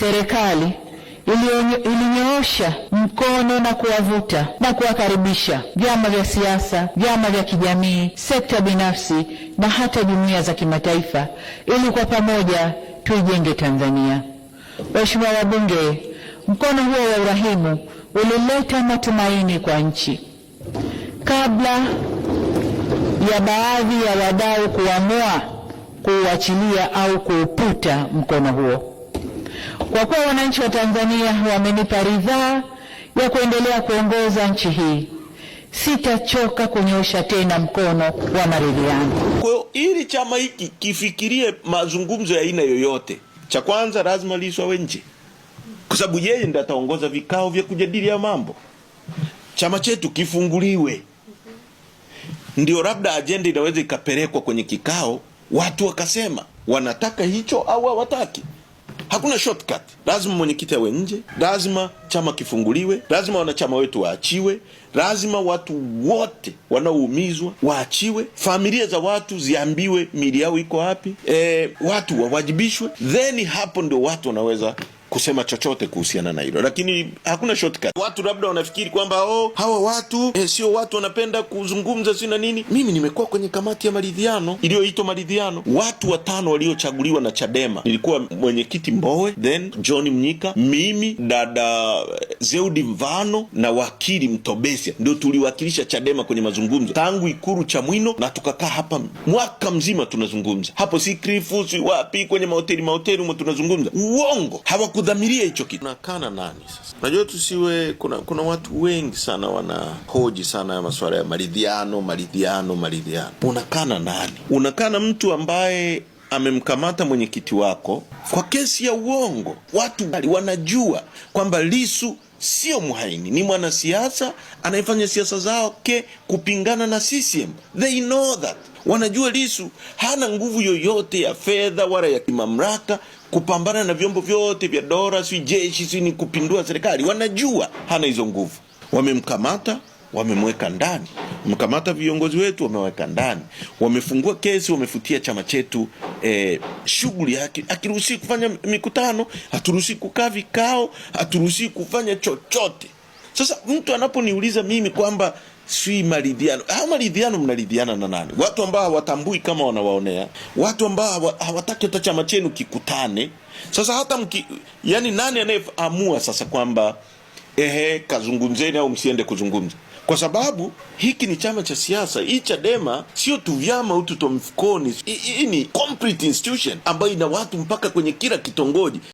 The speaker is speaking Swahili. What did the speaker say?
Serikali ilinyoosha mkono na kuwavuta na kuwakaribisha vyama vya siasa, vyama vya kijamii, sekta binafsi na hata jumuiya za kimataifa ili kwa pamoja tuijenge Tanzania. Waheshimiwa wabunge, mkono huo wa urahimu ulileta matumaini kwa nchi kabla ya baadhi ya wadau kuamua kuuachilia au kuuputa mkono huo. Kwa kuwa wananchi wa Tanzania wamenipa ridhaa ya kuendelea kuongoza nchi hii, sitachoka kunyoosha tena mkono wa maridhiano. Kwa hiyo ili chama hiki kifikirie mazungumzo ya aina yoyote, cha kwanza lazima Lissu awe nje, kwa sababu yeye ndiye ataongoza vikao vya kujadili ya mambo. Chama chetu kifunguliwe, ndio labda ajenda inaweza ikapelekwa kwenye kikao, watu wakasema wanataka hicho au hawataki. Hakuna shortcut. Lazima mwenyekiti awe nje, lazima chama kifunguliwe, lazima wanachama wetu waachiwe, lazima watu wote wanaoumizwa waachiwe, familia za watu ziambiwe miili yao iko wapi, watu wawajibishwe, then hapo ndio watu wanaweza kusema chochote kuhusiana na hilo, lakini hakuna shortcut. Watu labda wanafikiri kwamba oh, hawa watu sio watu wanapenda kuzungumza si na nini. Mimi nimekuwa kwenye kamati ya maridhiano iliyoitwa maridhiano, watu watano waliochaguliwa na Chadema. Nilikuwa mwenyekiti Mbowe, then John Mnyika, mimi, dada Zeudi Mvano na wakili Mtobesia, ndio tuliwakilisha Chadema kwenye mazungumzo tangu Ikulu Chamwino, na tukakaa hapa mwaka mzima tunazungumza hapo, si Klifu si wapi, kwenye mahoteli humo tunazungumza. Uongo, hawakudhamiria hicho kitu. Unakana nani sasa? Unajua tusiwe, kuna watu wengi sana wanahoji sana ya masuala ya maridhiano, maridhiano, maridhiano. Unakana nani? Unakana mtu ambaye amemkamata mwenyekiti wako kwa kesi ya uongo. Watu wanajua kwamba Lissu sio mhaini, ni mwanasiasa anayefanya siasa zake kupingana na CCM. They know that. Wanajua Lissu hana nguvu yoyote ya fedha wala ya kimamlaka kupambana na vyombo vyote vya dola, si jeshi, si ni kupindua serikali. Wanajua hana hizo nguvu. Wamemkamata, wamemweka ndani, wamemkamata viongozi wetu, wameweka ndani, wamefungua kesi, wamefutia chama chetu shughuli yake. Akiruhusi kufanya mikutano, haturuhusi kukaa vikao, haturuhusi kufanya chochote. Sasa mtu anaponiuliza mimi kwamba si maridhiano, hao maridhiano mnaridhiana na nani? Watu ambao hawatambui kama wanawaonea, watu ambao hawataki hata chama chenu kikutane. Sasa hata yani nani anayeamua sasa kwamba ehe, kazungumzeni au msiende kuzungumza? Kwa sababu hiki ni chama cha siasa. Hii Chadema sio tu vyama utu twa mfukoni, hii ni complete institution ambayo ina watu mpaka kwenye kila kitongoji.